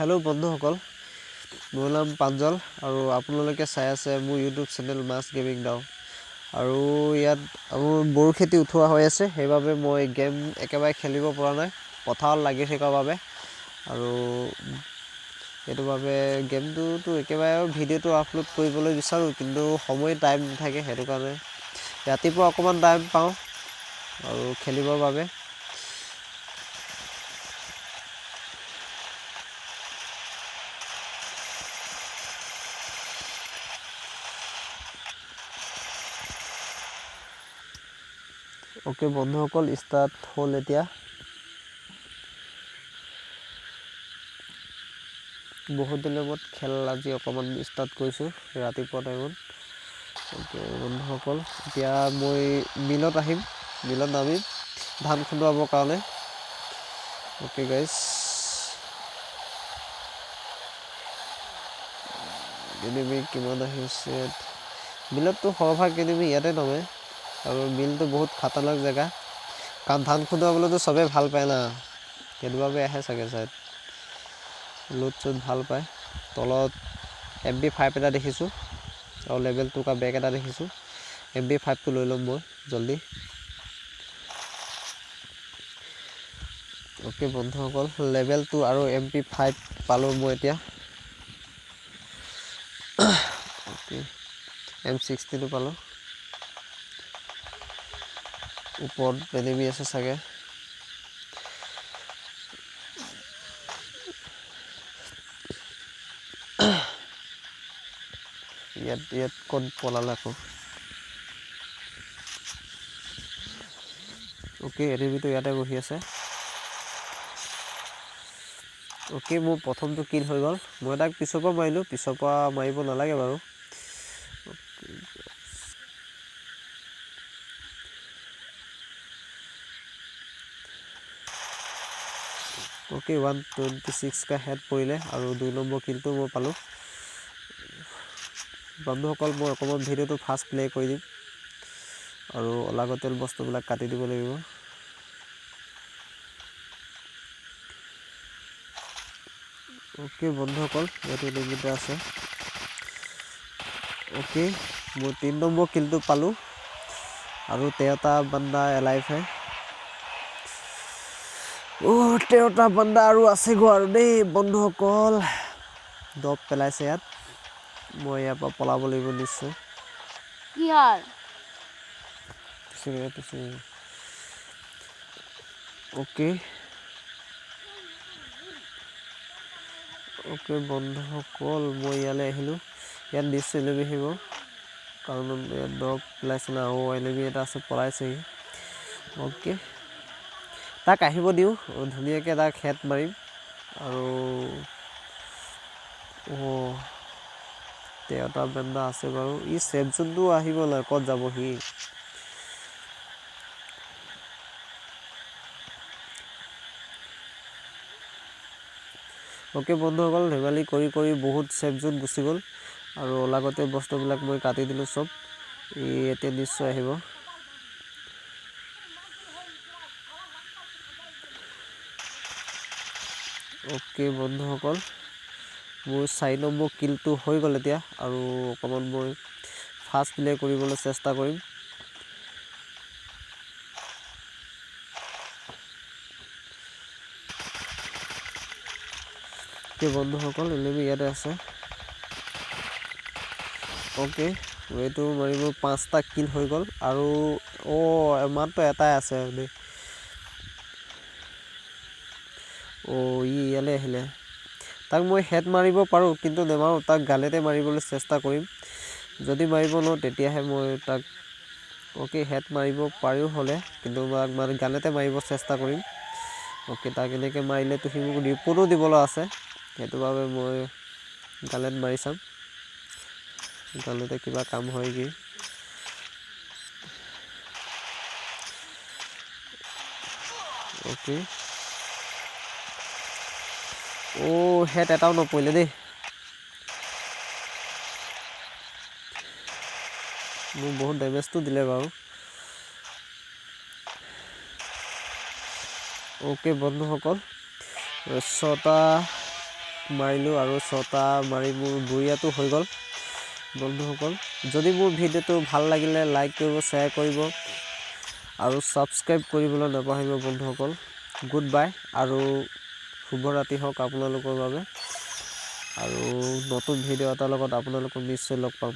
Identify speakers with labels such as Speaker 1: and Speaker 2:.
Speaker 1: Hello' বন্ধুসকল, মোৰ নাম প্ৰাঞ্জল আৰু আপোনালোকে চাই আছে মোৰ ইউটিউব চেনেল মাছ গেমিং দাও। আৰু ইয়াত মোৰ বড়ো খেতি উঠোৱা হৈ আছে, সেইবাবে মই গেম একেবাৰে খেলিব পৰা নাই পথাৰত লাগি থকাৰ বাবে। আৰু সেইটো বাবে গেমটোতো একেবাৰে ভিডিঅ'টো আপলোড কৰিবলৈ বিচাৰোঁ, কিন্তু সময় টাইম নাথাকে। সেইটো কাৰণে ৰাতিপুৱা অকণমান টাইম পাওঁ আৰু খেলিবৰ বাবে। অ'কে বন্ধুসকল, ষ্টাৰ্ট হ'ল এতিয়া। বহুত দিনৰ মূৰত খেল আজি অকণমান ষ্টাৰ্ট কৰিছোঁ ৰাতিপুৱা টাইমত। অ'কে বন্ধুসকল, এতিয়া মই মিলত আহিম, মিলত নামিম ধান খুন্দুৱাবৰ কাৰণে। অ'কে গাইজ, এনিমি কিমান আহিছে মিলততো সৰহভাগ এনিমি ইয়াতে নামে। আৰু মিলটো বহুত খাতাৰনাক জেগা, কাৰণ ধান খুন্দুৱাবলৈতো চবেই ভাল পায় না, সেইটো বাবে আহে চাগে। চাইড লোট চোট ভাল পায়। তলত MP5 এটা দেখিছোঁ আৰু লেভেল 2 কা বেগ এটা দেখিছোঁ। MP5টো লৈ ল'ম মই জল্দি। অ'কে বন্ধুসকল, লেভেল 2 আৰু MP5 পালোঁ মই এতিয়া। অ'কে, M16ও পালোঁ। ওপৰত এনিমি আছে চাগে। ইয়াত ইয়াত ক'ত পলালে আকৌ? অ'কে, এনিমিটো ইয়াতে বহি আছে। অ'কে, মোৰ প্ৰথমটো কিল হৈ গ'ল। মই তাক পিছৰ পৰা মাৰিলোঁ, পিছৰ পৰা মাৰিব নালাগে বাৰু। অ'কে, 126 কা হেড পৰিলে আৰু 2 নম্বৰ কিলটো মই পালোঁ। বন্ধুসকল, মই অকণমান ভিডিঅ'টো ফাষ্ট প্লে' কৰি দিম আৰু অলাগতিয়াল বস্তুবিলাক কাটি দিব লাগিব। অ'কে বন্ধুসকল, ইয়াতে এনিমি আছে। অ'কে, মই 3 নম্বৰ কিলটো পালোঁ আৰু 13টা বান্দা এলাইভ হে। অ' 13টা বান্দা আৰু আছেগৈ আৰু দেই বন্ধুসকল। দব পেলাইছে ইয়াত, মই ইয়াৰ পৰা পলাব লাগিব নিশ্চয়।
Speaker 2: কিহৰ?
Speaker 1: অ'কে অ'কে বন্ধুসকল, মই ইয়ালৈ আহিলোঁ। ইয়াত নিশ্চয় এনিমি আহিব, কাৰণ ইয়াত দৰৱ পেলাইছে না। অ' এনিমি এটা আছে, পলাইছেহি। অ'কে, তাক আহিব দিওঁ, ধুনীয়াকৈ তাক হেড মাৰিম। আৰু অ' 13টা বান্দা আছে বাৰু। ই ছেফ জোনটো আহিব নাই, ক'ত যাব সি? অ'কে বন্ধুসকল, ধেমালি কৰি কৰি বহুত ছেফ জোন গুচি গ'ল আৰু অলাগতীয়া বস্তুবিলাক মই কাটি দিলোঁ চব। ই এতিয়া নিশ্চয় আহিব। অ'কে বন্ধুসকল, মোৰ 4 নম্বৰ কিলটো হৈ গ'ল এতিয়া। আৰু অকণমান মই ফাষ্ট প্লে' কৰিবলৈ চেষ্টা কৰিম। অ'কে বন্ধুসকল, এনিমি ইয়াতে আছে। অ'কে, এইটো মাৰিব 5টা কিল হৈ গ'ল। আৰু অ' মাত্ৰ এটাই আছে দেই। অ' ই ইয়ালৈ আহিলে, তাক মই হেড মাৰিব পাৰোঁ কিন্তু নেমাৰোঁ, তাক গালেতে মাৰিবলৈ চেষ্টা কৰিম। যদি মাৰিব নোৱাৰোঁ তেতিয়াহে মই তাক অ'কে হেড মাৰিব পাৰোঁ হ'লে, কিন্তু তাক মানে গালেতে মাৰিব চেষ্টা কৰিম। অ'কে, তাক এনেকৈ মাৰিলেতো সি মোক ৰিপৰ্টো দিবলৈ আছে, সেইটো বাবে মই গালেত মাৰি চাম, গালেতে কিবা কাম হয় কি। অ'কে, অ' হেড এটাও নপৰিলে দেই। মোক বহুত ডেমেজটো দিলে বাৰু। অ'কে বন্ধুসকল, 6টা মাৰিলোঁ আৰু ছটা মাৰি মোৰ বুইয়াটো হৈ গ'ল। বন্ধুসকল, যদি মোৰ ভিডিঅ'টো ভাল লাগিলে লাইক কৰিব, শ্বেয়াৰ কৰিব আৰু ছাবস্ক্ৰাইব কৰিবলৈ নাপাহৰিব। বন্ধুসকল, গুড বাই আৰু শুভৰাত্ৰি হওক আপোনালোকৰ বাবে আৰু নতুন ভিডিঅ' এটাৰ লগত আপোনালোকক নিশ্চয় লগ পাম।